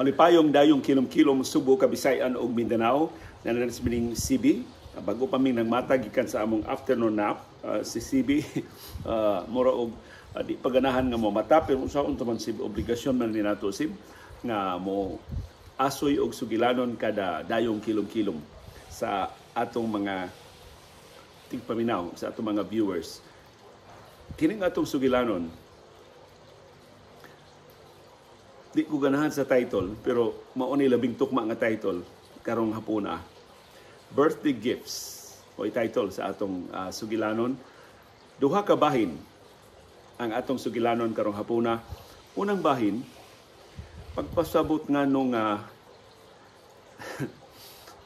Malipayong dayong kilom-kilom Subo, Kabisayan ug Mindanao. Naa sa mining CB. Bago pa mi nangmata gikan sa among afternoon nap, si CB mura og di paganahan nga mo mata, pero unsaon ta man, Sib, obligasyon man ni nato, Sib, nga mo asoy og sugilanon kada dayong kilom-kilom sa atong mga tigpaminaw, sa atong mga viewers. Kining atong sugilanon, di ko ganahan sa title, pero mao ni labing tukma nga title karong hapuna. Birthday Gifts o title sa atong sugilanon. Duha ka bahin ang atong sugilanon karong hapuna. Unang bahin, pagpasabot nga nung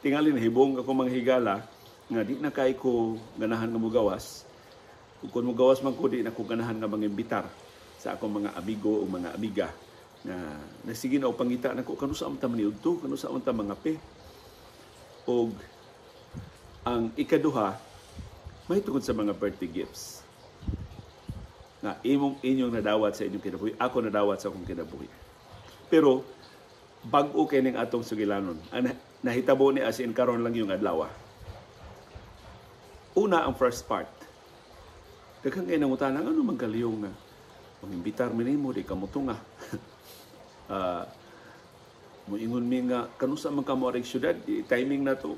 tingali nahibong ako mga higala nga di na kay ko ganahan nga mugawas. Ug kung mugawas man ko, di na ko ganahan nga mangimbitar sa akong mga amigo o mga amiga na nasige na og pangita nako kanusa man ta maniudto, kanusa man ta mangape. Og ang ikaduha may tungod sa mga birthday gifts na imong inyong nadawat sa inyong kinabuhi, ako nadawat sa akong kinabuhi. Pero bag-o kay ning atong sugilanon. Ang nahitabo ni as in karon lang yung adlaw. Una, ang first part. Daghan kay nangutana ngano man kalihong nga mangimbitar mi nimo, di ka motunga. Moingon mi nga kanusa man ka mo aring syudad, timing na to,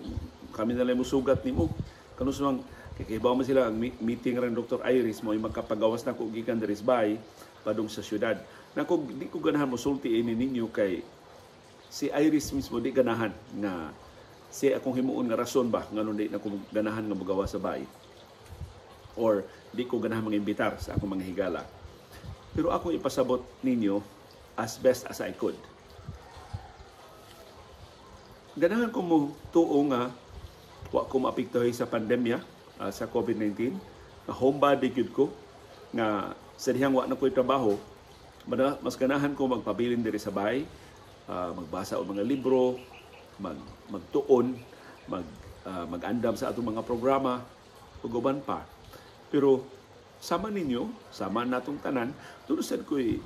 kami na lang musugat nimo. Kanusa man kay kahibaw man sila ang meeting ran Dr. Iris mo makapagawas na ko gikan diri sa bahay padung sa syudad. Nako, di ko ganahan mosulti ini ninyo kay si Iris mismo di ganahan nga si akong himuon nga rason ba nganong di na ko ganahan nga mogawas sa bahay or di ko ganahan mangimbitar sa akong mga higala. Pero ako ipasabot ninyo as best as I could. Ganahan ko mo tuo nga wa ko maapektuhay sa pandemya, sa COVID-19. Na homebody gyud ko nga sa dihang wa na ko'y trabaho, mas ganahan ko magpabilin diri sa bahay, magbasa og mga libro, magtuon, mag-andam sa atong mga programa ug uban pa. Pero sama ninyo, sama natong tanan, doon sad ko'y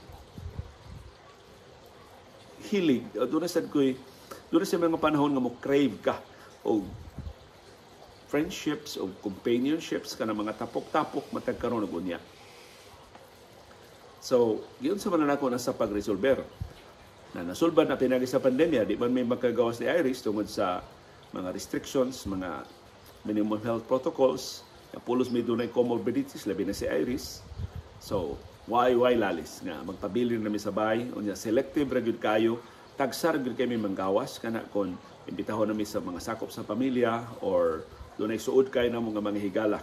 hilig, doon sad ko'y doon sa mga panahon nga mo crave ka og friendships o companionships kana mga tapok-tapok matag karon ug unya. So, giunsa man na nako na sa pagresolver. Na nasulbad na pinagi sa pandemya, di man may makagawas ni Iris tungod sa mga restrictions, mga minimum health protocols, na pulos may dunay comorbidities, labi na si Iris. So, why lalis nga magpabilin nami sa bahay, unya selective ra gyud kayo, tagsar gyud kay mi manggawas kana kon imbitahon nami sa mga sakop sa pamilya or dunay suod kay namo nga mga higala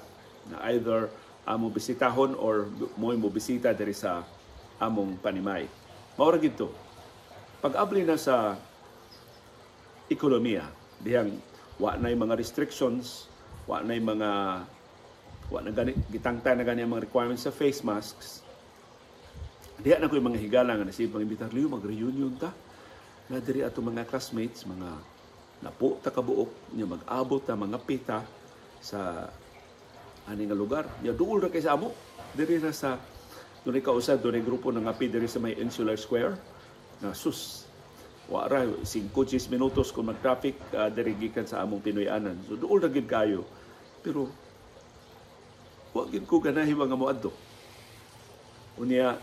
na either among bisitahon or mo'y mo bisita diri sa among panimay. Mao ra gyud to. Pag-abli na sa ekonomiya, dihang wa na'y mga restrictions, wa na'y mga wa na gani gitangta na gani ang mga requirements sa face masks. Diha na ko'y mga higala nga nasibang imbitar, "Leo, mag-reunion ta. Na diri ato mga classmates, mga napo ta kabuok, nya mag-abot ta mga pita sa ani nga lugar. Nya duol ra kay sa amo. Diri ra sa dunay kausa, dunay grupo nga ngapi diri sa may Insular Square." Na sus, wa ra 5 minutos kung mag-traffic diri gikan sa among Pinoy-anan. So duol ra gid kayo. Pero wa gid ko ganahi nga moadto. Unya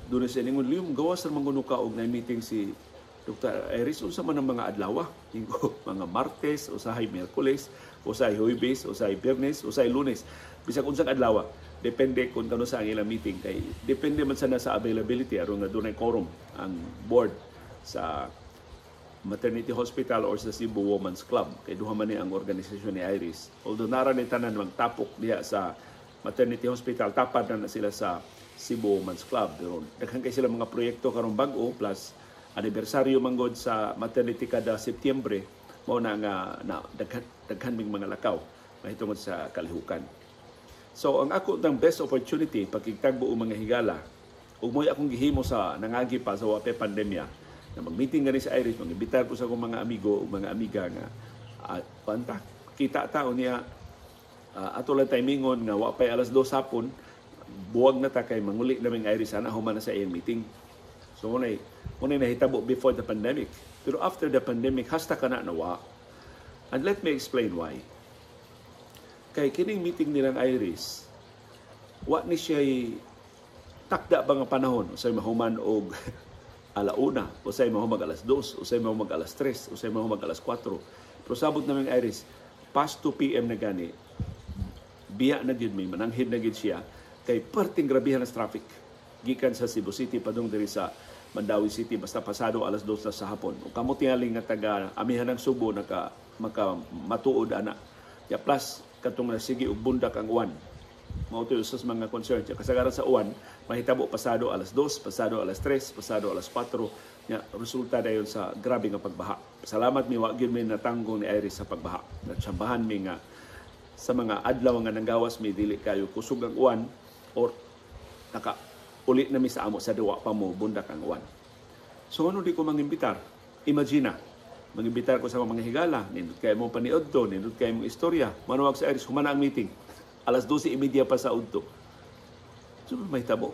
doon sa ingon, "Leo, gawas ra man kuno ka og na meeting si Dr. Iris, unsa man ang mga adlaw?" Ingo, mga Martes, usahay Miyerkules, usahay Huwebes, usahay Biyernes, usahay Lunes. Bisag unsang adlaw, depende kung kano sa ang ilang meeting kay depende man sana sa availability aron nga dunay quorum ang board sa maternity hospital or sa Cebu Women's Club kay duha man ni ang organisasyon ni Iris. Although nara ni tanan magtapok diha sa maternity hospital, tapad na na sila sa Cebu Women's Club. Pero daghan kay sila mga proyekto karong bag-o, plus anibersaryo manggod sa maternity kada Setyembre, mao na nga na daghan daghan ming mga lakaw mahitungod sa kalihukan. So ang ako ng best opportunity pagkigtagbo og mga higala ug mo'y akong gihimo sa nangagi pa sa wa pay pandemya na mag-meeting gani sa Iris, mag-imbitar ko sa akong mga amigo ug mga amiga nga panta kita ta, unya ato lang timingon nga wa pay alas 2 hapon, buwag na ta kay manguli naming Iris ana human na sa iyang meeting. So nay Mao nahitabo before the pandemic. Pero after the pandemic, hasta kana nawa. And let me explain why. Kay kining meeting nilang Iris, wa ni siya takda ba nga panahon, usay mahuman og 1:00, usay mahuman 2:00, usay mahuman 3:00, usay mahuman 4:00. Pero sabot namin Iris, past 2 p.m. na gani, biya na gyud mi, mananghid na gyud siya, kay perting grabihan sa traffic. Gikan sa Cebu City padung diri sa Mandaue City, basta pasado 2:00 na sa hapon. O kamo tingali nga taga amihan ng Subo, naka maka matuod ana. Ya plus katong nasigi og bundak ang uwan. Mao to usa sa mga concern. Kasagaran sa uwan mahitabo pasado 2:00, pasado 3:00, pasado 4:00 nya resulta dayon sa grabe nga pagbaha. Salamat mi wa gyud mi natanggong ni Iris sa pagbaha. Natsambahan mi nga sa mga adlaw nga nanggawas mi dili kayo kusog ang uwan or naka uli na mi sa amo sa duwa pa mo bundak ang uwan. So ano di ko mangimbitar? Imagine mangimbitar ko sa mga higala, nindot kay mo paniudto, nindot kay mong istorya. Manuwag sa Iris, humana ang meeting. 12:30 pa sa udto. So may tabo.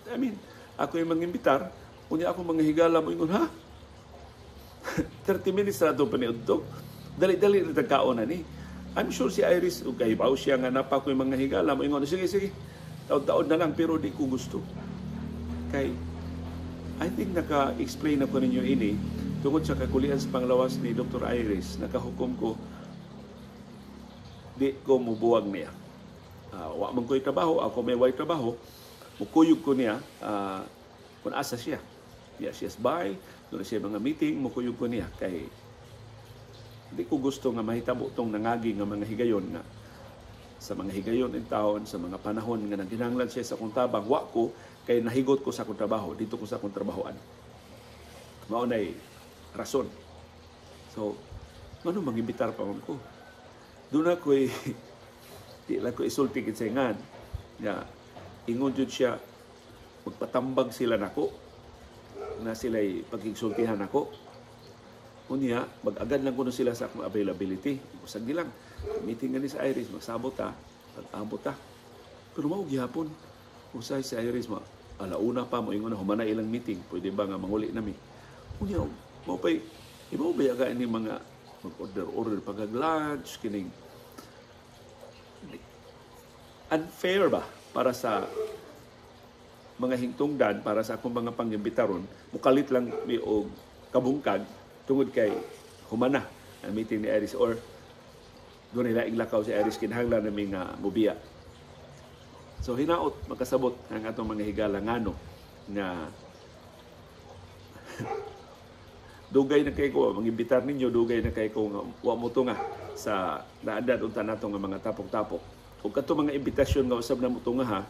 I mean, ako yung mangimbitar, unya ako mga higala mo ingon, ha? 30 minutes na ito paniudto. Dali-dali na tagkaon na ni. I'm sure si Iris, ug kahibaw siya nga napa ko yung mga higala mo ingon, sige, sige, taod-taod na lang, pero di ko gusto. Kay, I think naka-explain ako ninyo ini, tungod sa kakulian sa panglawas ni Dr. Iris, nakahukom ko, di ko mubuwag niya. Wa man ko'y trabaho, ako may way trabaho, mukuyog ko niya, kung asa siya. Diya siya sa doon siya mga meeting, mukuyog ko niya. Kay, di ko gusto nga mahitabo tong nangagi nga mga higayon nga sa mga higayon in taon, sa mga panahon nga nagkinahanglan siya sa akong tabang, wa ko, kay nahigot ko sa akong trabaho, dito ko sa akong trabahoan. Mao nay rason. So, ngano mangimbitar pa man ko? Doon ako'y, di lang ko isulti kinsayngan, nga ingon jud siya, magpatambag sila nako, na sila'y pagigsultihan nako. Unya, mag-agad lang kuno sila sa akong availability. Usag lang, meeting nga ni sa Iris, magsabot ta, pag-abot ta. Pero mao gihapon, usay si Iris, ma, 1:00 pa, moingon na, humana ilang meeting, pwede ba nga manguli nami. Unya, mao pa'y, ibaw ba yaga ini mga mag-order-order pagag-lunch, kining unfair ba para sa mga hingtungdan, para sa akong mga pangimbitaron, mukalit lang mi og kabungkag tungod kay humana ang meeting ni Iris or doon nila iglakaw si Iris, kinahanglan nami nga mubiya. So hinaot makasabot ang atong mga higala ngano nga dugay na kay ko mangimbitar ninyo, dugay na kay ko nga wa mo tunga sa naandan unta nato nga mga tapok-tapok. Ug kadto mga imbitasyon nga usab na mo tunga ha,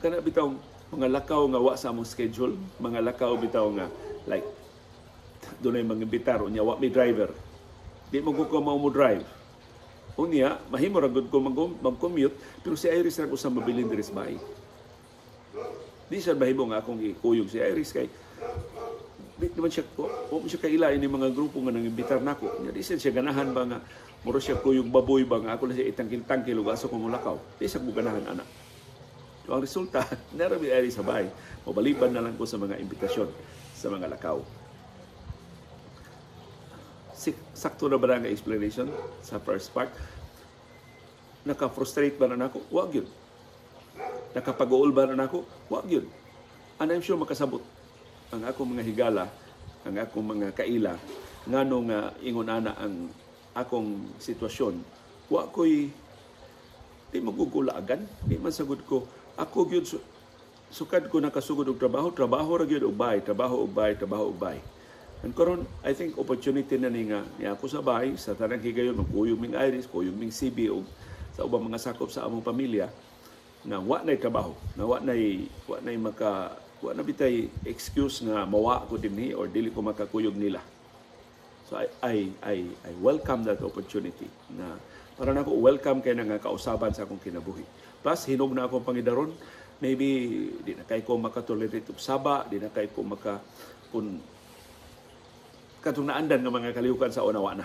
kana bitaw mga lakaw nga wa sa among schedule, mga lakaw bitaw nga like dunay mangimbitar unya wa mi driver. Di mo ko mao mo drive. Unya mahimo ra gud ko mag-commute, pero si Iris ra ko sa mabilin diri sa bahay. Di siya mahimo nga akong ikuyog si Iris kay di naman siya, wa man siya kaila ini mga grupo nga nangimbitar nako. Nya di siya ganahan ba nga mura siya kuyog baboy ba nga ako na siya itangkil-tangkil ug aso ko molakaw. Di siya ko ganahan ana. So ang resulta, narami Iris sa bahay. Mabaliban na lang ko sa mga imbitasyon sa mga lakaw. Sakto na ba ang explanation sa first part? Naka-frustrate ba na nako? Wa gyud. Nakapag-uol ba na nako? Wa gyud. And I'm sure makasabot ang akong mga higala, ang akong mga kaila, ngano nga ingon ana ang akong sitwasyon. Wa ko'y di magugulaagan, di man sagud ko. Ako gyud sukad ko nakasugod og trabaho, trabaho ra gyud og bay, trabaho og bay, trabaho og bay. And karon I think opportunity na ni nga ni ako sa bahay sa tanang higayon magkuyog ming Iris, kuyog ming CB og sa ubang mga sakop sa among pamilya nga wa nay trabaho, nga wa nay maka wa na bitay excuse nga mawa ko dinhi or dili ko makakuyog nila. So I welcome that opportunity na para nako welcome kay na nga kausaban sa akong kinabuhi. Plus hinog na akong pangidaron, maybe di na kay ko makatolerate og saba, di na kay ko maka kun katong naandan nga mga kalihukan sa una wa na.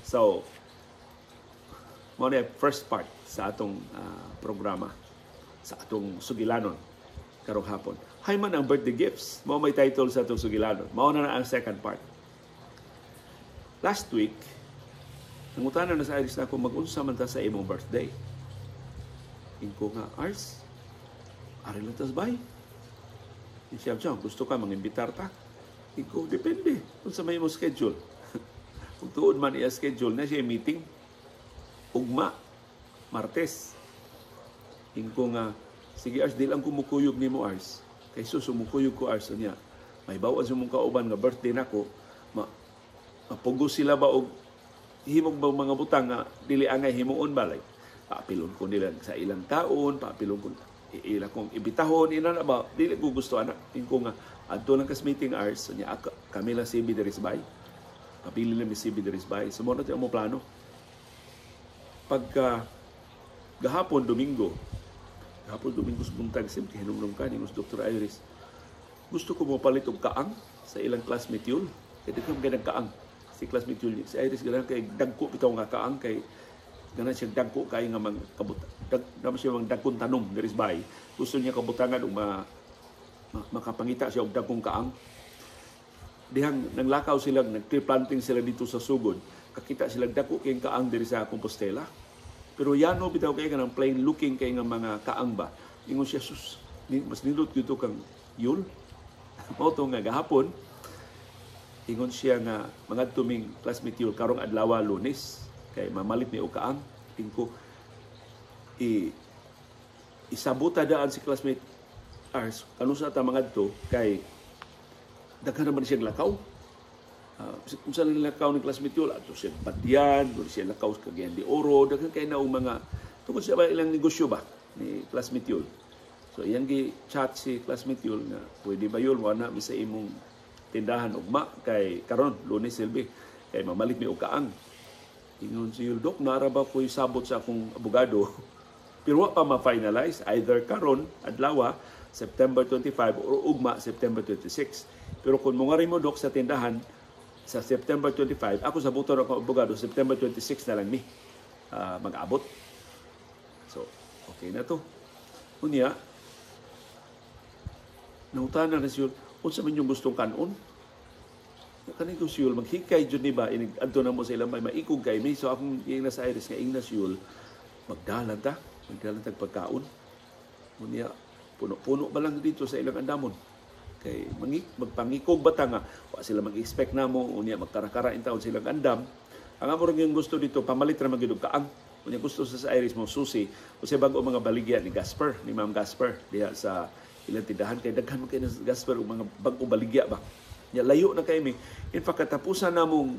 So mao na first part sa atong programa, sa atong sugilanon. karong hapon. Hay man ang birthday gifts. Mao may title sa atong sugilanon. Mao na na ang second part. Last week, nangutana na sa Iris na ako, mag-unsa man ta sa imong birthday. Ingko nga, "Ars, ari lang tas bay." Siya siya, "Gusto ka mangimbitar ta?" Ingko, "Depende unsa may imong schedule." Kung tuod man iya schedule na siya meeting, ugma, Martes. Ingko nga, "Sige Ars, di lang ko mukuyog nimo, Ars. Kay sus, mukuyog ko, Ars niya. May bawan sa mong kauban nga birthday nako, mapugos sila ba og himog ba mga butang nga dili angay himuon ba, like paapilon ko nila sa ilang kaon, paapilon ko ila kong ibitahon ina na ba, dili ko gusto ana." Ingko nga, "Adto lang kas meeting, Ars, nya kami lang CB diri sa bay. Pabili lang mi CB diri sa bay." So mo na mo plano. Pagka gahapon Domingo, gahapon Domingo sa buntag sim kay hinumdum ka ni Dr. Iris. Gusto ko mo palit og kaang sa ilang classmate yun. Kay di ko kaang si classmate yun. Si Iris ganahan kay dagko bitaw nga kaang, kay ganahan siya dagko kay nga mang kabut dag, naman siya mang dagkong tanom diri sa bahay. Gusto niya kabutangan og makapangita siya og dagkong kaang. Dihang nanglakaw sila, nag-tree planting sila dito sa sugod, kakita sila dagko kay kaang diri sa Compostela. Pero yano bitaw kay kanang plain looking kay nga mga kaang ba. Ingon siya, "Sus, mas nindot gyud kang Yul." Mao to nga gahapon ingon siya nga mga tuming classmate Yul karong adlaw Lunes kay mamalit ni og kaang. Ingko, i isabuta daan si classmate Ars kanusa ta mangadto kay daghan naman siyang lakaw. Kung saan lakaw ni classmate Yul, ato siya Badian, doon siya lakaw sa Cagayan de Oro, daghan kay na mga tungkol sa ilang negosyo ba ni classmate Yul. So iyang gi chat si classmate Yul nga pwede ba Yul wala mi sa imong tindahan ugma kay karon Lunes silbi kay mamalit mi og kaang. Ingon si Yul, "Dok, nara ba ko'y sabot sa akong abogado?" Pero wa pa ma-finalize either karon adlaw September 25 or ugma September 26. Pero kung mongari mo, Dok, sa tindahan sa September 25, ako sa buton ako abogado, September 26 na lang mi mag-abot. So, okay na to. Unya, nangutana na siya, unsa man yung gustong kanon? Kani ko siyul, maghikay jud ni ba, inig adto na mo sa ilang bay, maikog kay mi. So akong ingna sa Iris nga ingna siyul, magdalan ta, magdalan tag pagkaon. Unya, puno-puno ba lang dito sa ilang andamon? Kay magpangikog ba ta nga wa sila mag-expect namo, unya magkarakara in taon silang andam. Ang amo rin yung gusto dito, pamalit ra magyud og kaang. Unya gusto sa Iris mo susi o sa bago mga baligya ni Gasper, ni Ma'am Gasper diha sa ilang tindahan kay daghan man kay na Gasper og mga bag-o baligya ba. Nya layo na kay mi. In fact, katapusan namong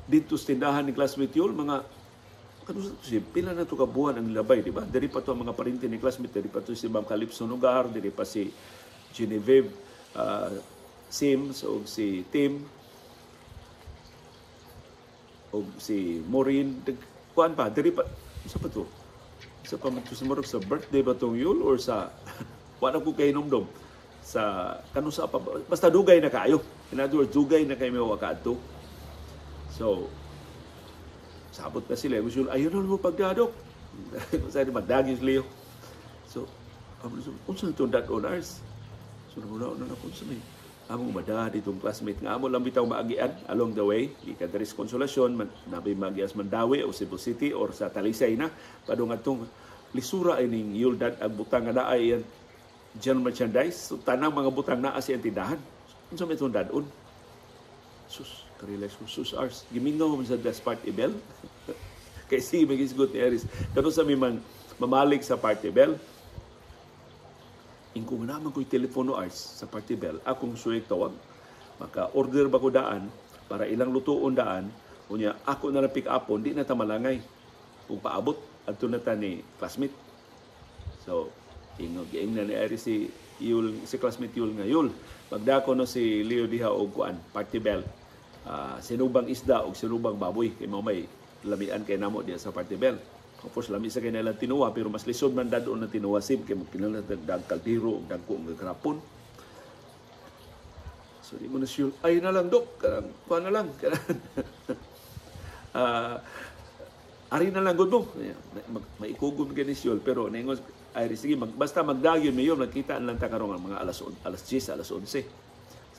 dito sa tindahan ni classmate Yul, mga kanusa to siya, pila na to ka buwan ang labay, di ba? Diri pa to ang mga parinti ni classmate, diri pa to si Ma'am Calypso Nogar, diri pa si Genevieve Sims o si Tim o si Maureen, kuan pa, diri pa, sa pa to? Sa pa man to sa murag sa birthday ba tong Yul or sa wala ko kay nomdom sa kanusa pa, basta dugay na kaayo. In other words, dugay na kay may wakaadto. So, sabot na sila. Gusto, ayun na mo pagdadok. Sa magdagis Leo. So, unsa itong that on ours? So, namuna na ako sa may among mada ditong classmate nga amo lang bitaw maagian along the way gikan diri sa Consolacion man, nabi magias Mandaue o Cebu City or sa Talisay na padung atong lisura ining yuldad ang butang nga naay yan general merchandise. So, tanang mga butang naa sa iyang tindahan. Unsa may itong dadon? Sus, ka-realize ko, sus ars, gimingaw man sa das party bell. Kay si magisgot ni Aris. Kano sa mi man mamalik sa party bell, ingko nga naman ko'y telepono ars sa party bell, akong suyek tawag. Maka-order ba ko daan para ilang lutuon daan, unya ako na lang pick upon, di na ta malangay. Kung paabot, adto na ta ni classmate. So, ingog giingna ni Aris si Yul, si classmate Yul nga Yul. Pagdako no si Leo diha og kuan, party bell. Sinubang isda og sinubang baboy kay mao may lamian kay namo diha sa party bell. Of course, lami sa kay nilang tinuwa, pero mas lisod man dadon na tinuwa sib kay magkinahanglan dag kaldero og dagko nga grapon. So di mo na siya, ay na lang dok, kanang kuan na lang, kanang ari na lang gud mo. Maikugom kay ni Siyol, pero ningon Iris, sige, basta magdayon mayo, nagkita lang ta karon mga alas 10, alas 11.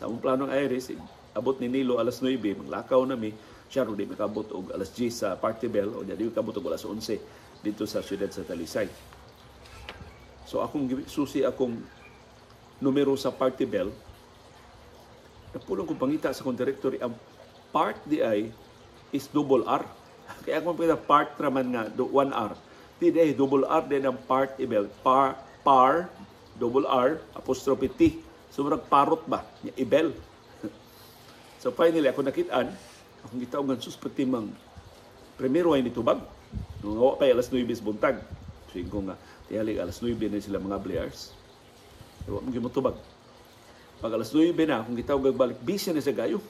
Sa among plano ng Iris, abot ni Nilo alas 9, maglakaw na mi, siya ro di makabot og alas 10 sa party bell o di makabot og alas 11 dito sa siyudad sa Talisay. So akong susi akong numero sa party bell, napulong kong pangita sa akong directory, ang part di ay is double R. Kaya akong pangita part raman nga 1 R. Di ay double R din ang part ibel. Par, par, double R, apostrophe T. So murag parot ba? Ibel. So finally, ako nakitaan, akong gitaogan, sus, pati mang primero ay nitubag. Nung wa pa alas 9 buntag. So ko nga, tihali alas 9 na sila mga players. Wa mo gimutubag. Pag alas 9 na, akong gitawag balik, busy na sa gayo.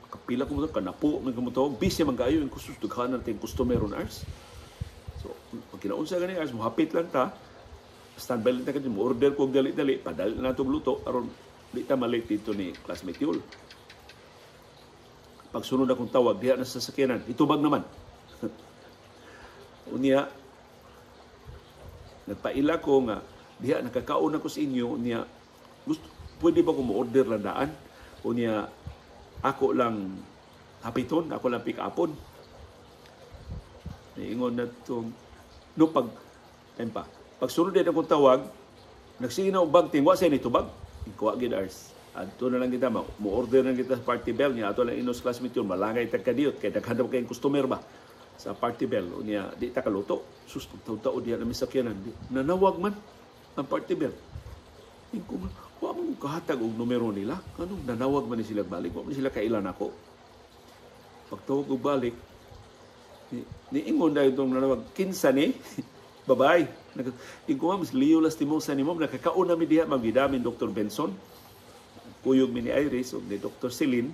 Kapila ko mo kanapo, may kumutawag, busy man gayo, yung kustos, dughanan natin customer on hours. So, pag kinaunsa gani hours, muhapit lang ta, standby lang ta kasi, mo order ko dali-dali, padali na itong luto, aron di ta malate dito ni classmate Yul. Pag sunod akong tawag, diha na sa sakyanan, itubag naman. Unya, nagpaila ko nga, diha nakakaon ako sa inyo, unya, gusto, pwede ba ko mo-order lang daan? Unya, ako lang hapiton, ako lang pick-upon. Niingon na itong, no, pag, time pa, pag sunod din akong tawag, nagsige na og bagting, wa sa nitubag, ikuha gid ours. Adto na lang kita, mo-order na kita sa party bell niya, ato lang inos classmate yun, malangay tagkadiyot, kay daghan kayong customer ba sa party bell. Unya, di ta kaluto. Sus, tao-tao diya namin sakyanan. Nanawag man ang party bell. Ingko man, wa man kahatag og numero nila. Anong nanawag man ni sila balik? Wa man sila kailan ako. Pagtawag og balik, niingon dahil itong nanawag, kinsa ni? Babay. Ingko man, mas Leo Lastimosa ni mom, nakakauna mi diha, magidamin Dr. Benson, kuyog mi ni Iris, o ni Dr. Celine,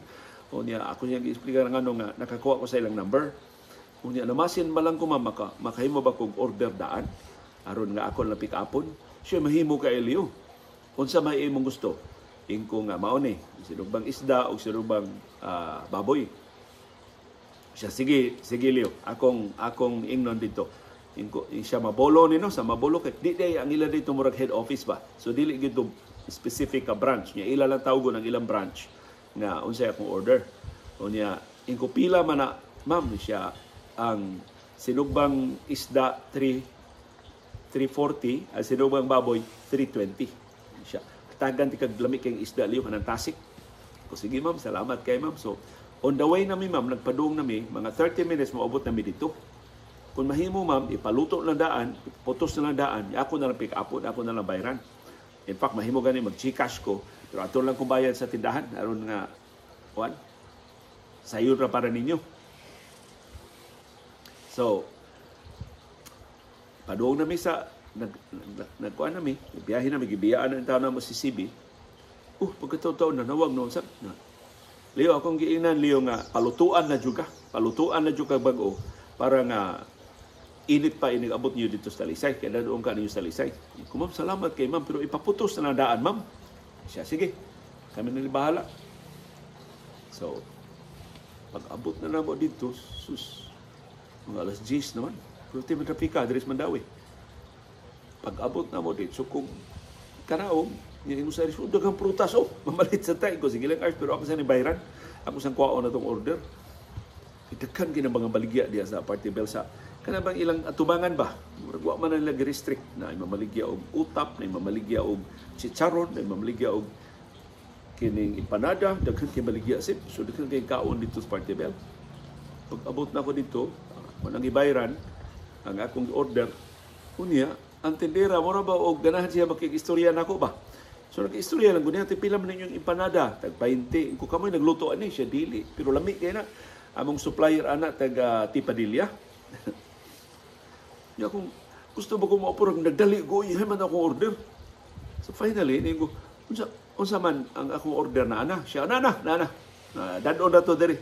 o niya, ako niya gi-explicar nga ano nga, nakakuha ko sa ilang number. O niya, namasin ba lang ko ma'am, makahimo ba kong order daan? Aron nga ako na pick-upon. Siya mahimo ka Elio. Unsa may imong gusto? Ingko nga mao ni, sinugbang isda o sinugbang baboy. Siya sige, sige Leo, akong ingnon dito. Ingko siya mabolo nino sa mabolo kay di day ang ila dito murag head office ba. So dili gid specific ka branch niya, ila lang tawgon ang ilang branch nga unsay akong order. Unya ingko pila man na ma'am siya ang sinugbang isda 340, ang sinugbang baboy 320. Siya tagan ti kag lami kay isda Leo kanang tasik. Ko sige ma'am, salamat kay ma'am. So on the way nami ma'am, nagpadung nami mga 30 minutes moabot nami dito. Kung mahimo ma'am, ipaluto lang daan, iputos na lang daan, ako na lang pick up, ako na lang bayran. In fact, mahimo gani mag-GCash ko, pero ato lang kong bayad sa tindahan aron nga kuan. Sayon ra para ninyo. So, padung nami sa nagkuan nami, biyahe nami, gibiyaan na taon namo si CB. Pagkataw-taw na nawag noon sa na. Leo, akong giingnan Leo nga palutuan na jud ka. Palutuan na jud ka bag-o para nga init pa inig abot niyo dito sa Talisay. Kaya doon ka ninyo sa Talisay. Ko ma'am, salamat kay ma'am, pero ipaputos na daan ma'am. Siya, sige, kami na bahala. So, pag abot na namo dito, sus, mga alas 10 naman. Pero ti man trapika, diri sa Mandawi. Pag abot na mo dito, so kung kanaog, yung sa Iris, daghang prutas, oh, mamalit sa tayo. Ko, sige lang, Ars, pero ako sa ni bayran. Ako sa kuwaon na tong order. Daghan kina mga baligya diya sa party bell sa kana bang ilang atubangan ba? Murag wa man nila gi-restrict na mamaligya og utap, na mamaligya og chicharon, na mamaligya og kining empanada, daghan kay baligya sip. So daghan kay kaon dito sa party bell. Pag abot na ako dito, manang ibayran ang akong order. Unya, ang tindera mura ba og ganahan siya makig-istorya nako ba? So nag-istorya lang gunya, pila man ninyong empanada, tag 20. Ko kamoy nagluto ani siya dili, pero lami kay na. Among supplier ana taga Tipadilla. Nya kung gusto ba ko maupurag nagdali ko, ihay man akong order. So finally, nigo, unsa man ang akong order na ana? Siya ana na, na na. Dadon na to diri.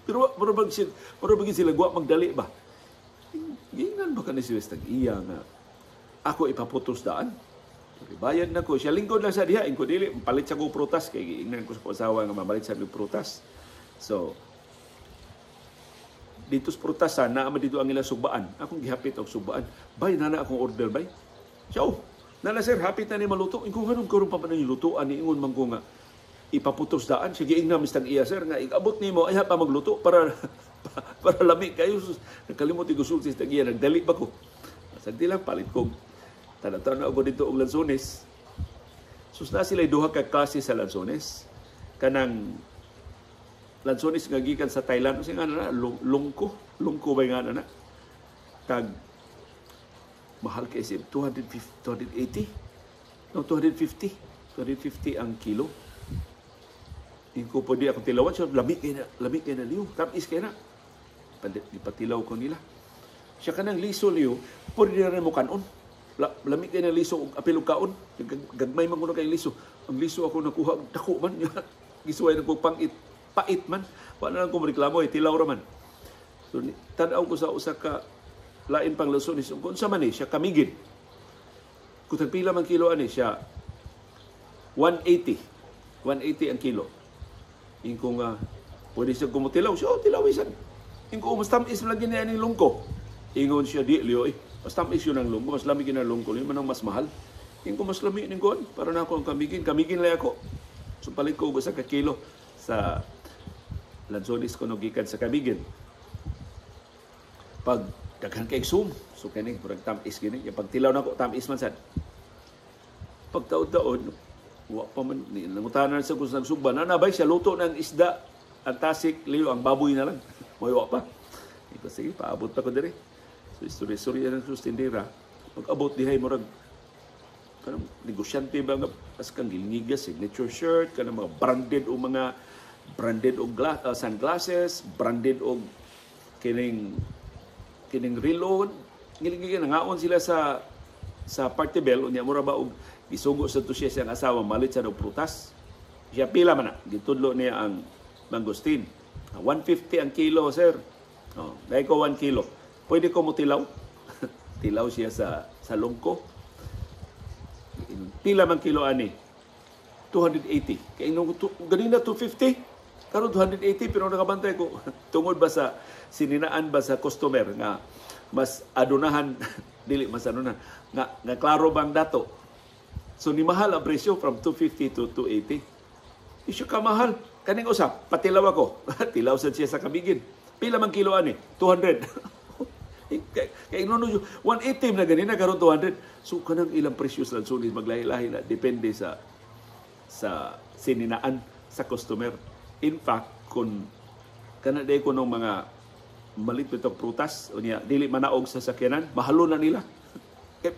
Pero mura bag sila gwa magdali ba? Giingnan ba ka ni sila tag iya nga ako ipaputos daan? Bayad na ko. Siya lingkod lang sa diha. Ingko dili, palit sa ko prutas. Kay giingnan ko sa asawa nga mamalit sa ko prutas. So, dito sa prutasan, naama dito ang ilang sugbaan. Akong gihapit og sugbaan. Bay, nana akong order, bay. Siya, oh, Nala sir, hapit na ni maluto. Ingon nganong karon pa man ang lutuan ni ingon man ko nga ipaputos daan. Sige, ingna mistang iya sir nga igabot nimo ay pa magluto para para lami kayo. Nakalimot igusulti sa iya, nagdali ba ko. Sagdi lang palit ko. Tanaw na ako dito og lansones. Sus, na sila duha ka klase sa lansones. Kanang lansones nga gikan sa Thailand, usa nga na lungko, lungko ba nga na? Tag mahal kay sib 250, 280, no, 250, 250 ang kilo. Inko pwede akong tilawan siya, lami kay na, lami kay na liyo, tamis kay na. Ipatilaw ko nila. Siya kanang liso liyo, pwede na rin mo kanon. Lami kay na liso og apil og kaon. Gagmay man kuno kay liso. Ang liso ako nakuha, dako man. Gisuway na ko pang it, pait man. Wa na lang ko reklamo, eh, tilaw ra man. So, tan-aw ko sa usa ka lain pang lansones. Kung unsa man eh, siya kamigin. Kung tagpila man kilo ani siya, 180. 180 ang kilo. Ingko nga, pwede siya kumutilaw. Siya, oh, tilaw isan. Ingko, mas tamis lagi niya ning lungko. Ingon siya, di, liyo, eh. Mas tamis yun ang lungko, mas lami yun ang lungko. Yun man ang mas mahal. Ingko, mas lami ning kuan. Para na ako ang kamigin. Kamigin lang ako. So, palit ko usa ka kilo sa lansones ko no gikan sa Camiguin. Pag daghan kay sum, so kini murag tamis gini. Yung pagtilaw nako tamis man sad. Pag taod-taod, wa pa man ni nangutanan sa kung nagsugba na nabay siya luto ng isda ang tasik liyo ang baboy na lang. Moy wa pa. Iko sige, paabot pa ko diri. So istorya-istorya ng sus tindera. Pag abot dihay murag kanang negosyante ba nga as kang gilngiga signature shirt, kanang mga branded o mga branded og sunglasses, branded og kining kining relo, ngilingig nangaon sila sa party bell. Unya mura ba og gisugo sa to siya siyang asawa malit sa og prutas. Siya pila man na gitudlo niya ang mangosteen. 150 ang kilo, sir. Oh, dahil ko 1 kilo. Pwede ko mo tilaw. Tilaw siya sa lungko. Pila man kilo ani? 280. Kay nung ganina 250, karon 280, pero nakabantay ko tungod ba sa sininaan ba sa customer nga mas adunahan dili mas adunahan nga nga klaro bang dato. So ni mahal ang presyo from 250 to 280. Isyu ka mahal. Kaning usap, patilaw ako. Tilaw sad siya sa Camiguin. Pila man kilo ani? 200. Kay kay no 180 na ganina karon 200. So kanang ilang presyo sa lansones maglahi-lahi na depende sa sininaan sa customer. In fact, kung kana day ko ng mga malit bitong prutas unya dili manaog sa sakyanan, mahalo na nila. Kay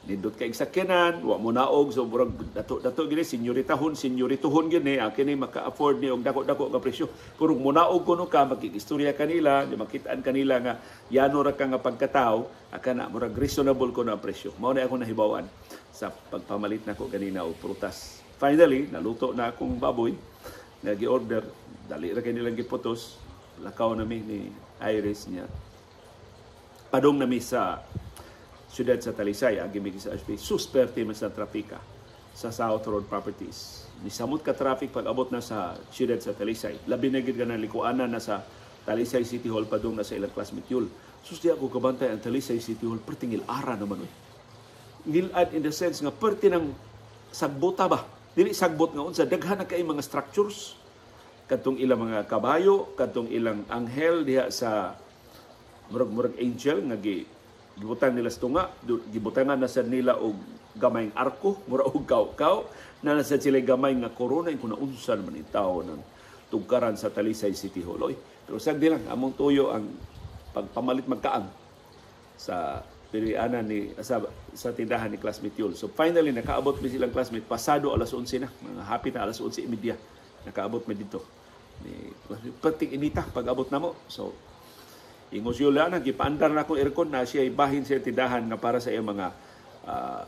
nindot kay sakyanan, wa mo naog, so murag dato dato gini senyoritahon, senyorituhon gini, kini maka-afford ni og dako-dako nga presyo. Pero munaog kuno ka, makikistorya kanila, di makitaan kanila nga yano ra ka nga pagkatao, akana murag reasonable kuno ang presyo. Mao na ako nahibaw-an sa pagpamalit nako ganina og prutas. Finally, naluto na akong baboy nga gi-order, dali ra kay nilang giputos, lakaw nami ni Iris niya. Padong nami sa siyudad sa Talisay, agi mi sa HP, susperte man sa trapika sa South Road Properties. Nisamot ka traffic pag abot na sa siyudad sa Talisay. Labi na gid ka na likuanan na sa Talisay City Hall padung na sa ilang classmate yul. Sus, di ako kabantay ang Talisay City Hall, perting ilara naman oy. Ngilad in the sense nga perti ng sagbota ba? Dili sagbot nga unsa, daghan na kay mga structures. Kadtong ilang mga kabayo, kadtong ilang anghel diha sa murag-murag angel nga gibutang nila sa tunga, gibutangan na sad nila og gamayng arko, mura og kaw-kaw, na sad sila gamay nga corona, kung naunsa naman itaw ng tugkaran sa Talisay City Hall. Oy, pero sagdi lang, among tuyo ang pagpamalit magkaang sa pilianan ni sa tindahan ni classmate Yul. So finally, nakaabot mi silang classmate, pasado alas 11 na, mga happy na alas 11:30, nakaabot mi dito. Ni perting inita pag abot namo. So ingos yun na, gipaandar na akong aircon na siya ibahin sa tindahan nga para sa iyang mga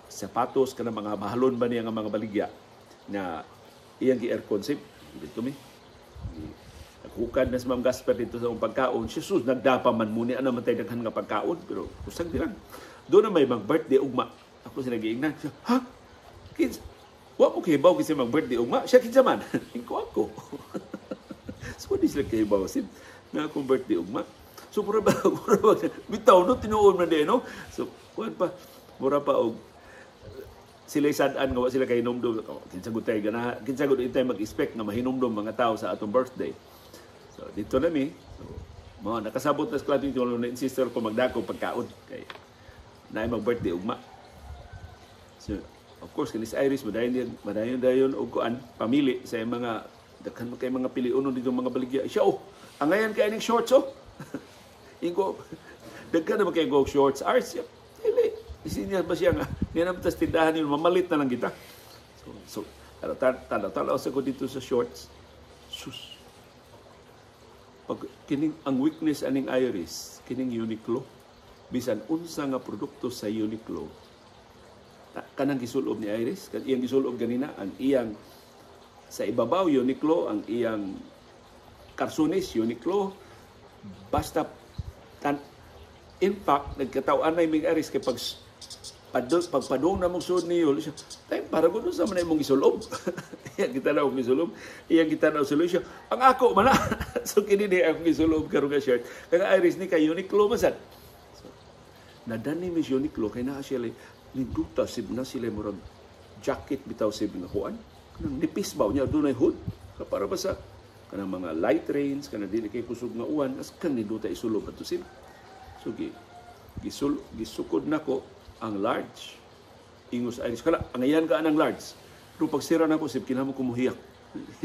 sapatos, kana mga mahalon ba niya nga mga baligya na iyang gi-aircon. Sip, dito mi. Naghukad na si Ma'am Gasper dito sa akong pagkaon. Jesus, nagdapa man muna na man tayo daghan nga pagkaon. Pero kusang di lang. Doon na may mag-birthday ugma. Ako sila giingnan. Siya, ha? Kids, wa mo kahibaw kasi mag-birthday ugma? Siya kinsa man. Ingko ako. So, di sila kahibaw. Sip, na akong birthday ugma. So, mura ba, bitaw, no? Tinuon man din, no? So, kuwan pa, mura pa, og, Sila sad-an nga wa sila kay hinumdum. Oh, kinsa gud tay ganahan, kinsa gud tay mag-expect nga mahinumdum mga tao sa atong birthday? So dito na mi. So, mo nakasabot na sa classmate na insister ko magdako pagkaon kay naay mag-birthday ugma. So of course, kini si Iris madayon madayon dayon og kuan, pamili sa mga daghan kay mga piliunon dito, mga baligya. Siya, "Oh, angayan kay ning shorts, oh." Ingo, "Daghan naman kay go shorts, Ars." Dili. Isinya ba siya nga niya naman tas tindahan yun, mamalit na lang kita. So tanaw tanaw sa ko dito sa shorts. Sus. Pag kining ang weakness aning Iris, kining Uniqlo, bisan unsa nga produkto sa Uniqlo, kanang gisulob ni Iris, kan iyang gisulob ganina, ang iyang sa ibabaw Uniqlo, ang iyang karsunis Uniqlo, basta tan. In fact, nagkataw-an na yung Iris kay pag pagpadong na mong suod ni Yul, siya, "Tay, para gud sa man imong gisulob." Iyang kita na og gisulob, iyang kita na sulob siya. "Ang ako man na." So kini ni akong gisulob karon nga shirt. Kaya Iris ni kay Uniqlo man sad. So, nadani mi Uniqlo kay naa siya ninduta sib na sila murag jacket bitaw sib nga kuan. Kanang nipis ba niya, dunay hood. Para ba sa kanang mga light rains, kanang dili kay kusog nga uwan, as kang ninduta isulob ato sib. So gi gisul gisukod nako ang large. Ingos Iris, "Kala, angayan ka anang large." Pero pagsira nako sib, kinahanglan ko muhiyak.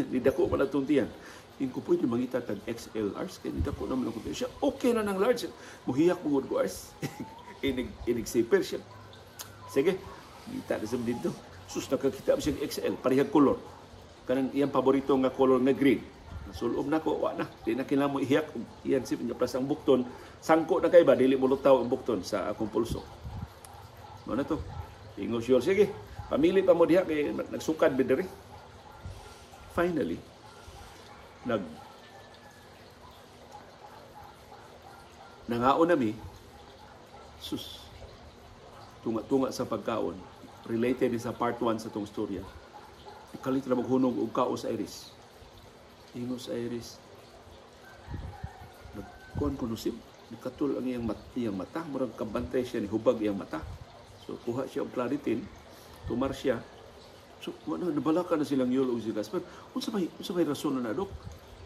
Nidako pa na itong tiyan. Ingko, "Pwede mangita tag XL, Ars, kay nidako naman ako siya." "Okay na ng large." "Muhiyak mo ko, Ars." Inig inig siper siya. "Sige, kita na sa dito." Sus, nakakita siya XL, parehag color. Kanang iyang paborito nga color nga green. Nasulob na ko, wa na. Di na kinahanglan mo ihiyak. Iyan sip, plus ang bukton. Sangko na kay ba, dili mo lutaw ang bukton sa akong pulso. Mao na to. Ingo sure, "Sige, pamili pa mo diha kay nagsukad bi diri." Finally, nag nangaon na mi, sus, tunga-tunga sa pagkaon, related ni sa part 1 sa tong storya. Kalit ra maghunog og kaos Iris. Ingos Iris, nagkuan ko no sib, nikatul ang iyang mata, murag kabantay siya ni hubag iyang mata. So kuha siya og Claritin, tumar siya. So wala, nabalaka na silang Yul og si Gaspar. Unsa may rason na, dok?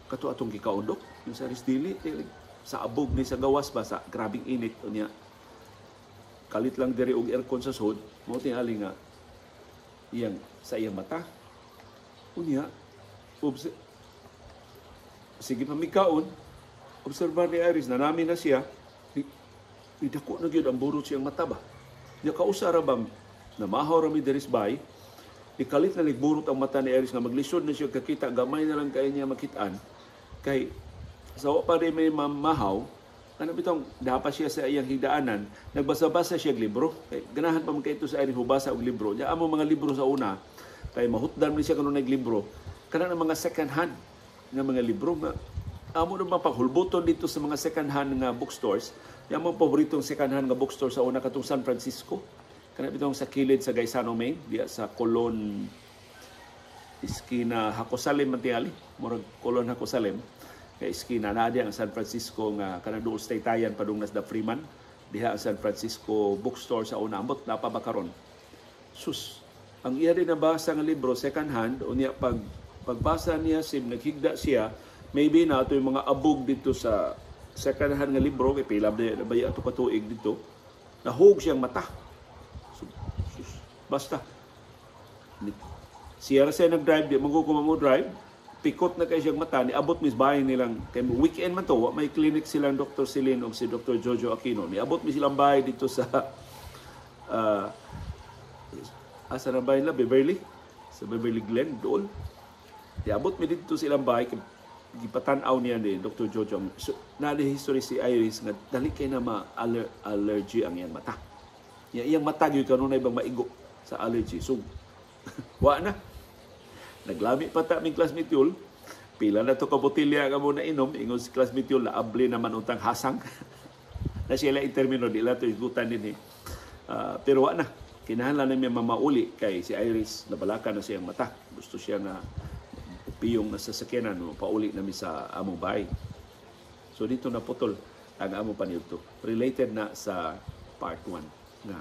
Kato atong gikaon, dok?" Yung sa Iris, "Dili, dili." Sa abog ni sa gawas ba, sa grabing init unya. Kalit lang diri og aircon sa sud, mao tingali nga iyang sa iyang mata. Unya, sige pa mikaon, obserbar ni Iris na namin na siya, idako na gyud ang burot siyang mata ba. Nya kausa ra ba, namahaw ra mi diri sa bay, ikalit na nagburot ang mata ni Iris nga maglisod na siya kakita, gamay na lang kay niya makitaan. Kay sa wa pa rin may mamahaw, ano bitong dapat siya sa iyang higdaanan, nagbasa-basa siya og libro. Kay ganahan pa man kay ito sa Iris hubasa og libro. Nya amo mga libro sa una, kay mahutdan man siya kanunay libro, kanang mga second hand nga mga libro nga amo na paghulbuton dito sa mga second hand nga bookstores. Yang mga paboritong second hand nga bookstore sa una katong San Francisco. Kana bitong sa kilid sa Gaisano Main, diya sa Colon iskina Jacosalem man tingali, murag Colon Jacosalem kay iskina na diya ang San Francisco nga kanang duol sa Taytayan padung nas da Freeman. Diha ang San Francisco bookstore sa una, ambot na pa ba karon. Sus, ang iya din nabasa nga libro second hand, unya pag pagbasa niya sim naghigda siya, maybe na ato yung mga abog dito sa second hand nga libro kay pila ba ba ato katuig dito, nahug siyang mata. So, sus, basta siya ra siya nag-drive, di man ko mo drive, pikot na kay siyang mata, niabot mis bahay nilang, kay weekend man to, wa may clinic silang Dr. Celine o si Dr. Jojo Aquino. Niabot mi silang bahay dito sa asa na bahay nila, Beverly, sa Beverly Glen dool. Niabot mi dito silang bahay, gipatan-aw niya ni Dr. Jojo. So, na history si Iris nga dali kay na ma-allergy ang iyang mata. Iyang mata gyud kanunay bang maigo sa allergy. So wa na. Naglami pa ta ming classmate Yul. Pila na to ka botelya nga mo na inom. Ingon si classmate Yul, naabli naman untang hasang. Na sila in termino, di lang ito igutan din eh. Pero wa na. Kinahanglan na may mamauli kay si Iris, nabalaka na siyang mata. Gusto siya nga piyong nasa sakyanan, no, pauli nami sa among bahay. So dito naputol ang among paniudto. Related na sa part 1 nga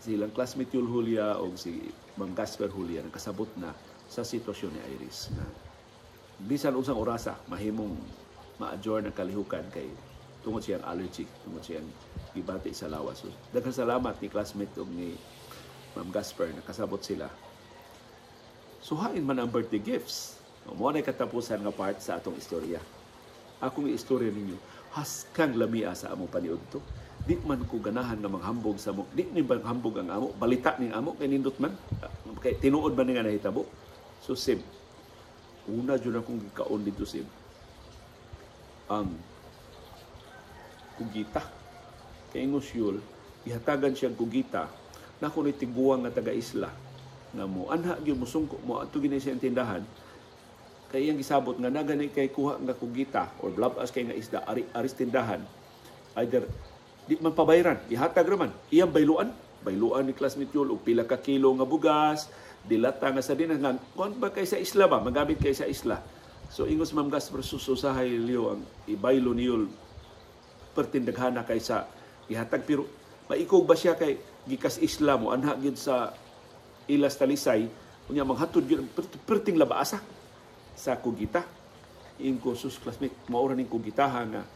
Silang classmate Yul Julia o si Ma'am Gasper Julia nakasabot na sa sitwasyon ni Iris na bisan unsang orasa mahimong ma-adjourn ang kalihukan kay tungod siyang allergy, tungod siyang gibati sa lawas. So, daghang salamat ni classmate ug ni Ma'am Gasper, nakasabot sila. So hain man ang birthday gifts. Mo na katapusan nga part sa atong istorya. Akong istorya ninyo, haskang lamia sa among paniudto. Di man ko ganahan nga manghambog sa mo. Di ni bang hambog ang amo, balita ning amo kay nindot man. Kay tinuod man nga nahitabo. So Sib, una jud akong gikaon dito, Sib. Ang kugita. Kay ingos yul, ihatagan siya kugita na ni tiguang nga taga-isla nga mo anha gyud, musungko mo adto gini siya tindahan kay iyang gisabot nga nagani kay kuha nga kugita or blabas kay nga isda ari aris tindahan, either di man pabayran, ihatag raman iyang bayluan, bayluan ni classmate yul og pila ka kilo nga bugas, dilata nga sardinas nga kuan ba kay sa isla ba magamit kay sa isla. So ingos Ma'am Gasper, sususahay liyo ang ibaylo niyol pertindaghana kaysa ihatag, pero maikog ba siya kay gikas isla mo anha gyud sa ilas Talisay, unya manghatod gyud perting labaasa sa kugita. Ingko, sus classmate, maura ning kugitaha nga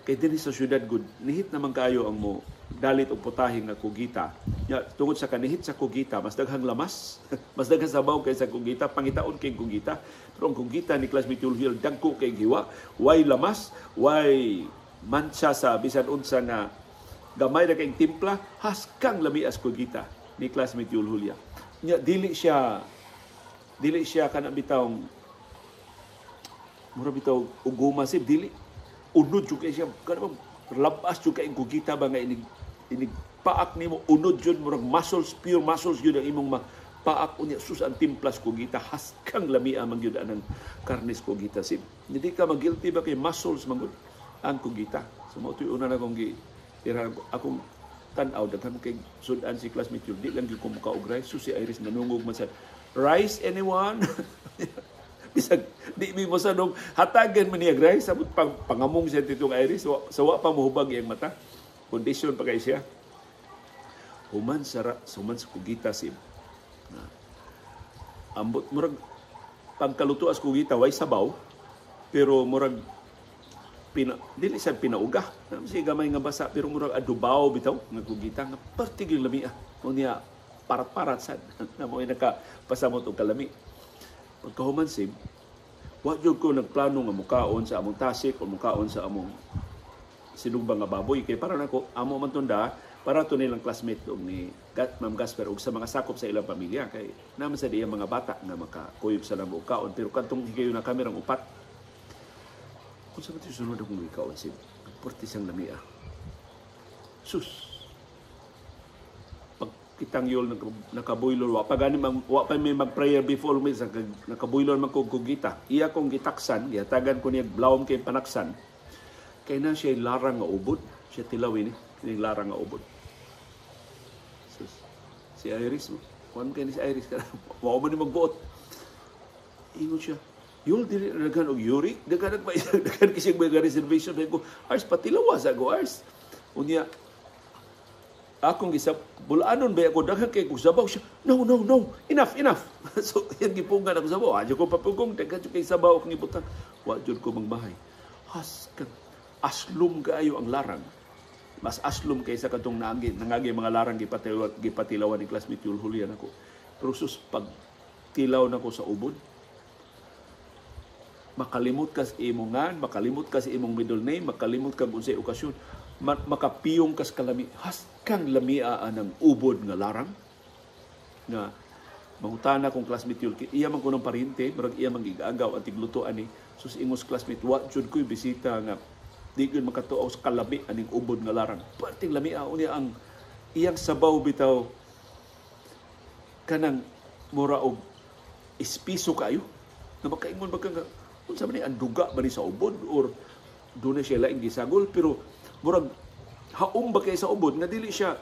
kay dinhi sa syudad gud nihit naman kaayo ang mo dalit og putahe nga kugita. Ya, tungod sa kanihit sa kugita, mas daghang lamas, mas daghang sabaw kaysa kugita, pangitaon kay kugita. Pero ang kugita ni classmate Yul dagko kay giwa, way lamas, way mancha sa bisan unsa nga gamay ra kay timpla, haskang lami as kugita ni classmate Yul Julia. Nya dili siya kana bitawng mura bitaw uguma sib, dili, unod jud kay siya, kana bang labas jud kay kugita ba nga inig inig paak nimo, unod jud, murag muscles, pure muscles jud ang imong mapaak. Unya sus, ang timplas kugita, haskang lamia man gyud anang karnes kugita sib. Hindi ka magilty ba kay muscles man gud ang kugita. So mao to'y una na kong gi tira akong tan-aw, daghan kay sudan si classmate yun, di lang gyud ko muka og rice. So si Iris nanungog man sa rice, anyone? Bisag di mi mo sa nung hatagan man niya rice, sabot pang pangamong siya titong Iris, sa wa pa mohubag iyang mata, kondisyon pa kay siya. Human sa kugita si na, ambot murag pagkaluto as kugita way sabaw, pero murag pina, dili sa pinauga si gamay nga basa, pero murag adobaw bitaw nga kugita nga pertiging lamia. Unya parat-parat sad na mo nakapasamot og kalami. Pagkahuman sib, wa jud ko nagplano nga mukaon sa among tasik o mukaon sa among sinugba nga baboy kay para nako amo man tunda, para to nilang classmate og ni Ma'am Gasper og sa mga sakop sa ilang pamilya kay naman sa diya mga bata nga makakuyog sa lamang kaon. Pero kadtong higayon na kami rang upat, kung sa man sunod akong gikaon sib, porti siyang lamia. Sus, pag kitang yol nakaboylor, wa pa gani mang, wa pa may mag-prayer before me sa nakaboylor man kog kugita. Iya kong gitaksan, gihatagan ko niya blawom kay panaksan kay na siya larang nga ubod siya tilawin ni kining larang nga ubod. Sus, si Iris mo kuan kay ni si Iris kana wa man ni magbuot. Ingon siya, "Yul, dili na daghan og uric, daghan nag daghan kasi mga reservation." Sabi ko, "Ars, patilawa sa ko, Ars." Unya akong gisab bulanon ba ako, daghan kay kog sabaw. Siya, "No, no, no, enough, enough." So yan gipungan ako sabaw, adyo ko papugong, daghan jud kay sabaw akong ibutang. Wa jud ko mangbahay. Haskang aslum kaayo ang larang, mas aslum kaysa katong naagi nangagi mga larang gipatilawan ni classmate Yul Julian ako. Pero sus, pag tilaw nako sa ubod, makalimot ka sa imong ngan, makalimot ka sa imong middle name, makalimot ka kung unsay okasyon, makapiyong ka sa kalami. Haskang lamia ang ubod nga larang. Nga, mangutana kong classmate yun, iya man ko ng parente, murag iya man gigagaw ang tigluto ani. Sus, ingos classmate, wa jud ko'y bisita nga di gyud makatuaw sa kalami aning ubod nga larang. Perting lamia. Unya ang iyang sabaw bitaw kanang mura og espiso kayo. Na makaingon ba ka nga unsa man ni, ang duga ba ni sa ubod or doon na siya laing gisagol, pero murag haom ba kay sa ubod nga dili siya,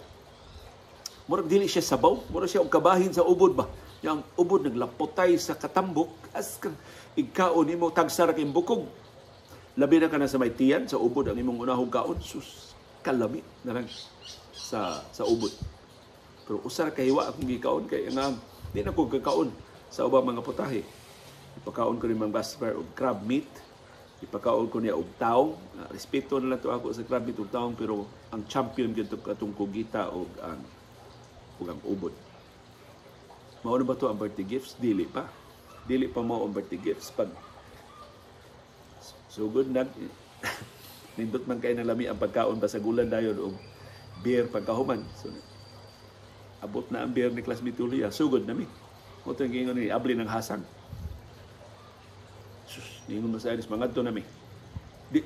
murag dili siya sabaw, murag siya og kabahin sa ubod ba. Yang ubod naglapotay sa katambok as kang igkaon nimo tagsara kay bukog. Labi na ka na sa may tiyan sa ubod ang imong unahong kaon, sus, kalami na lang sa ubod. Pero usa ra kahiwa akong gikaon kay ang di na ko kakaon sa ubang mga putahe. Ipakaon ko ni Ma'am Gasper og crab meat. Ipakaon ko niya og taong. Respeto na lang to ako sa crab meat og taong, pero ang champion gyud katong kugita og ang ubod. Mao na ba to ang birthday gifts? Dili pa. Dili pa mao ang birthday gifts. Pag sugod nag nindot man kay na lami ang pagkaon, basagulan dayon og beer pagkahuman. So, abot na ang beer ni classmate Julia, sugod na mi. Mao to giingon ni abli ng hasang. Sus, ningon mo sa Iris, mangadto na mi. Di,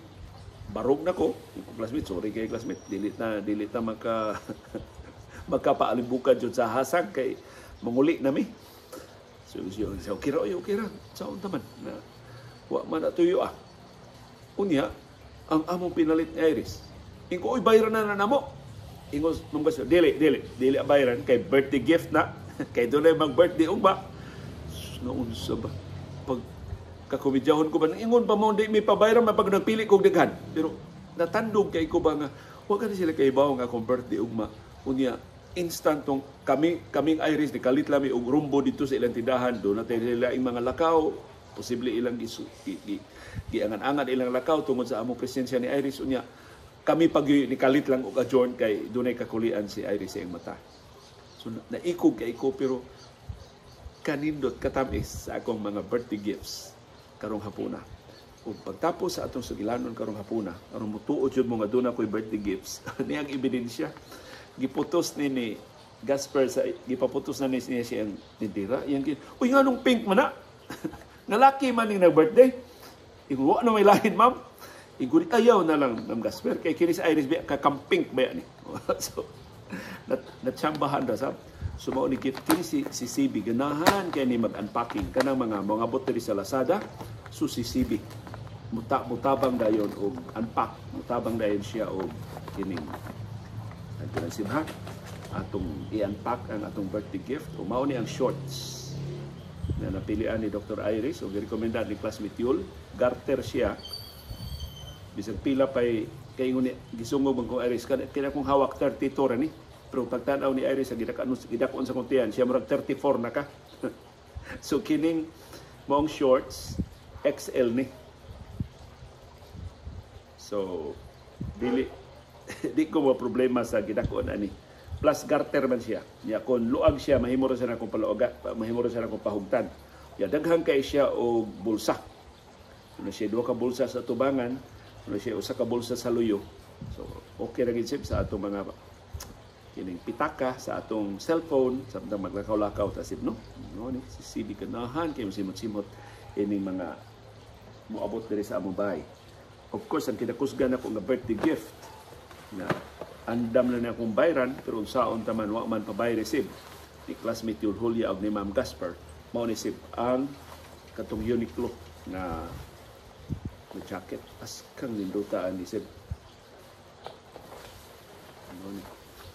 barog na ko, classmate, sorry kay classmate, dili na magkapaalimbukan jud sa hasang kay manguli na mi. So, siya, okay ra, okay ra. Sa unta man, na, wa man na tuyo ah. Unya, ang among pinalit ni Iris. Ingo, "Oy, bayran na na namo." Ingo, Ma'am Gasper, "Dili, dili, dili ang bayran, kay birthday gift na, kay dunay mag birthday ugma." Naunsa ba? Pag kakomedyahon ko ba, ingon pa mo, di may pabayran, mapag nagpili kog daghan. Pero natandog kay ko ba nga, wa ka sila kay nga akong birthday ugma. Unya, instant tong kami kaming Iris ni kalit lami og rumbo dito sa ilang tindahan. Do na sila ing mga lakaw, posible ilang gisu, gi, gi, giangan-angan ilang lakaw tungod sa among presensya ni Iris. Unya kami pag ni kalit lang og adjourn kay dunay kakulian si Iris sa iyang mata. So naikog kay ko, pero kanindot, katamis sa akong mga birthday gifts karong hapuna. Ug pagtapos sa atong sugilanon karong hapuna, aron mutuo jud mo nga duna ko'y birthday gifts, ni ang ebidensya. Giputos ni ni Gasper sa gipaputos na ni niya siyang tindira. Iyang "Uy, nganong pink man na? Nalaki man ning nag-birthday." Ingon, "Wa na may lain, ma'am." Ingon, "Ayaw na lang, Ma'am Gasper. Kay kini sa Iris, kakampink ba yan?" So, natsambahan ra sa. So, mao ni gift kini si CB. Ganahan kay ni mag-unpacking. Kanang mga bot diri sa Lazada, so si CB. Mutabang dayon og unpack. Mutabang dayon siya og kining ha. Atong i-unpack ang atong birthday gift. O mao ni ang shorts na napilian ni Dr. Iris o girekomenda ni classmate Yul. Garter siya. Bisag pila pay kay ingon ni gisungog man kong Iris kaya kung hawak 32 ra ni. Pero pagtan-aw ni Iris sa gidakon sa kuntian, siya murag 34 na ka. So kining maong shorts XL ni. So dili di ko mo problema sa gidakon ani. Plus garter man siya. Nya kon luag siya, mahimo ra siya akong paluaga, mahimo ra siya akong pahugtan. Ya daghan kay siya og bulsa. Ano siya, duha ka bulsa sa tubangan, ano siya, usa ka bulsa sa luyo. So okay ra gid sa atong mga kining pitaka sa atong cellphone samtang maglakaw-lakaw ta sib, no. No ni si CB, ganahan kay simot-simot ining mga moabot diri sa among bahay. Of course, ang kinakusgan ako nga birthday gift na andam na akong bayran, pero unsaon taman, wa man pabayre sib ni classmate Yul Julia og ni Ma'am Gasper, mao ni sib ang katong Uniqlo na na jacket. Askang nindutaan ni sib. Mao ni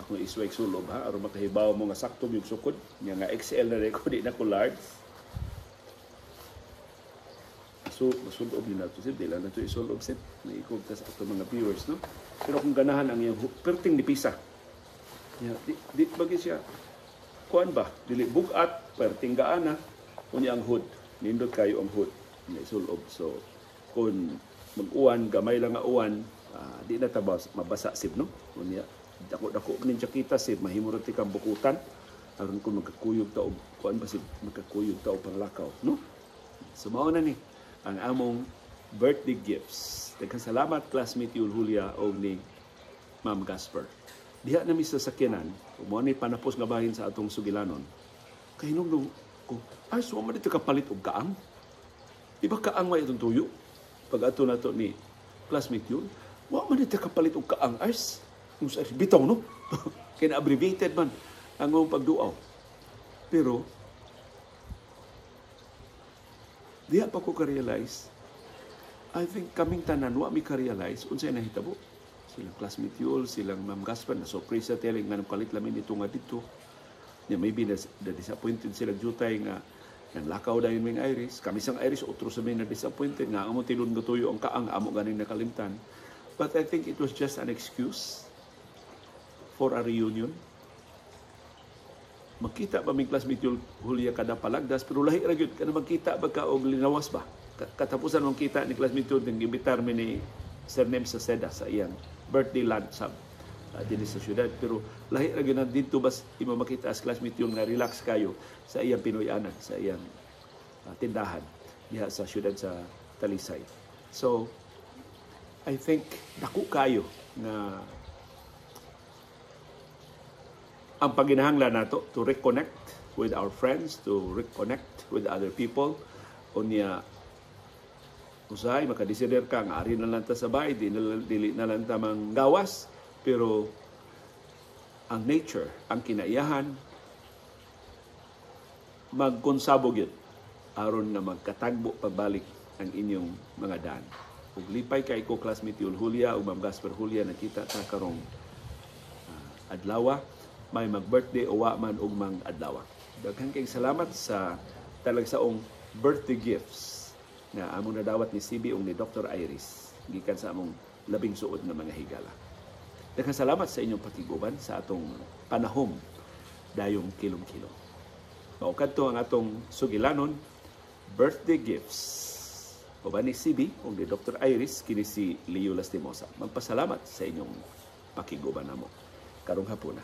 akong isway sulob ha, aron makahibaw mo nga sakto yung sukod nya nga XL na ko, di na ko large. So masulob ni nato sib, di lang nato isulob sib, naikog ta sa ato mga viewers, no. Pero kung ganahan ang iyang perting ni pisa. Ya, di bagi siya kuan ba, dili bugat, perting gaana. Unya ang hood, nindot kayo ang hood nga isulob. So kung mag-uwan, gamay lang nga uwan, di na ta mabasa sib, no. Unya dako-dako ning jakita sib, mahimo ra ti kang bukutan aron kung magkakuyog ta og kuan ba sib, magkakuyog ta og panglakaw, no. So mao na ni ang among birthday gifts. Daghang salamat, classmate Yul Julia og ni Ma'am Gasper. Diha na mi sa sakyanan, ug mao ni panapos nga bahin sa atong sugilanon. Kay nung ko, ay, so man dito kapalit og kaang. Di ba kaang may itong tuyo? Pag ato nato ni classmate Yul, wa man dito kapalit og kaang, ars. Bitaw, no? Kaya na-abbreviated man ang among pagduaw. Pero, diha pa ko ka-realize, I think kaming tanan, wa mi ka-realize unsay nahitabo. Silang classmate Yul, silang Ma'am Gaspar, na surprise sa telling nga kalit lamin nito nga dito. Ya, maybe na disappointed sila jutay nga nang lakaw dayon ming Iris. Kami sang Iris, otro sa may na disappointed nga amo tilon nga tuyo ang kaang amo ganing nakalimtan. But I think it was just an excuse for a reunion. Magkita ba ming classmate Julia kada palagdas, pero lahi ra gyud kana magkita ba ka og linawas ba. Katapusan mong kita ni classmate Julia, imbitar mi ni Sir Nem sa Seda sa iyang birthday lunch sab dinhi sa syudad, pero lahi ra gyud na didto bas imo makita as classmate Yul nga relax kayo sa iyang Pinoy-anan, sa iyang tindahan diha sa syudad sa Talisay. So I think dako kayo nga ang paginahanglan nato to reconnect with our friends, to reconnect with other people. Unya usahay makadesider ka nga ari na lang ta sa bahay, di na, dili na lang ta manggawas, pero ang nature, ang kinaiyahan, magkonsabog yun aron nga magkatagbo pagbalik ang inyong mga daan. Ug lipay kay ko, classmate Yul Julia ug Ma'am Gasper Julia, nakita ta karong adlaw, may mag-birthday o wa man og mang adlaw. Daghan kay salamat sa talagsaong birthday gifts na among nadawat ni CB ug ni Dr. Iris gikan sa among labing suod nga mga higala. Daghang salamat sa inyong pakiguban sa atong panahom dayong kilom-kilom. Mao kadto ang atong sugilanon, birthday gifts. Uban ni CB ug ni Dr. Iris, kini si Leo Lastimosa. Magpasalamat sa inyong pakiguban namo karong hapuna.